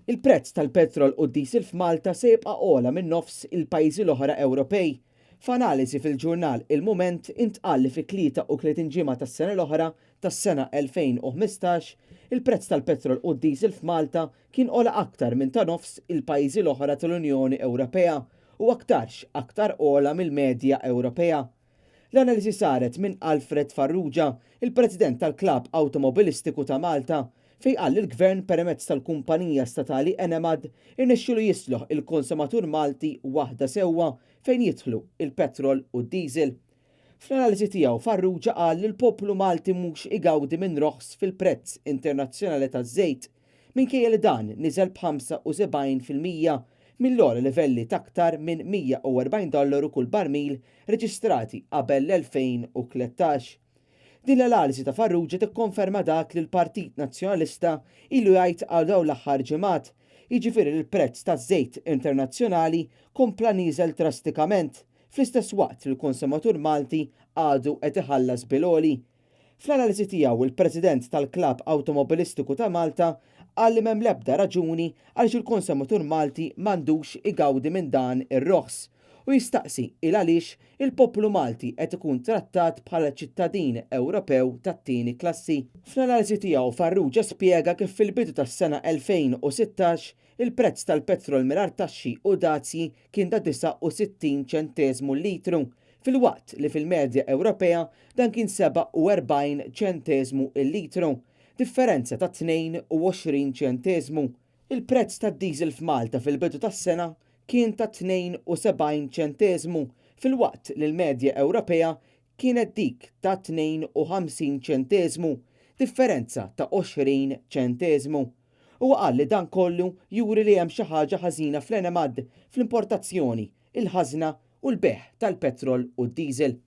Il-prezz tal-petrol u d-diesel f'Malta se jibqa' ogħla minn nofs il-pajjiżi l-oħra Ewropej. F'analiżi fil-ġurnal Il-Mument intqal li fit-33 ġimgħa tas-sena l-oħra, tas-sena 2015, il-prezz tal-petrol u d-diesel f'Malta kien ogħla aktar minn ta' nofs il-pajjiżi l-oħra tal-Unjoni Ewropea u aktarx aktar ogħla mill-medja Ewropea. L-analiżi saret minn Alfred Farrugia, il-President tal-Klabb Awtomobilistiku ta' Malta, fejn qal li l-Gvern permezz tal-kumpanija statali Enemad irnexxielu jisloħ il-konsumatur Malti waħda sewwa fejn jidħlu il-petrol u d-diesel. Fl-analiżi tiegħu Farrugia qal li l-poplu Malti mhux igawdi minn roħs fil-prezz internazzjonali taż-żejt minkejja li dan niżel b'75% mill-ogħla livelli t'aktar minn 140 dollaru kull barmil reġistrati qabel l-2013. Din l-analiżi ta' Farrugia tikkonferma dak li l-Partit Nazzjonalista ilu jgħid għal dawn l-aħħar ġimgħat, jiġifieri li l-prezz taż-żejt internazzjonali kompla nieżel drastikament, fl-istess waqt li l-konsumatur Malti għadu qed iħallas bil-għoli. Fl-analiżi tiegħu, il-President tal-Klabb Awtomobilistiku ta' Malta qal li m'hemm l-ebda raġuni għaliex il-konsumatur Malti m'għandux igawdi minn dan ir-roħs u jistaqsi il-għaliex il-poplu Malti qed ikun trattat bħala ċittadin Ewropew tat-tieni klassi. Fl-analiżi tiegħu Farrugia spjega kif fil-bidu tas-sena 2016 il-prezz tal-petrol mingħajr taxxi u dazji kien ta' 69 ċenteżmu l-litru filwaqt li fil-medja Ewropea dan kien 47 ċenteżmu l-litru, differenza ta' 22 ċenteżmu. Il-prezz tad-diesel f'Malta fil-bidu tas-sena kien ta' 72 ċenteżmu filwaqt li l-medja Ewropea kienet dik ta' 52 ċenteżmu, differenza ta' 20 ċenteżmu. Huwa qal li dan kollu juri li hemm xi ħaġa ħażina fl-Enemad, fl-importazzjoni, il-ħażna u l-bejgħ tal-petrol u d-diesel.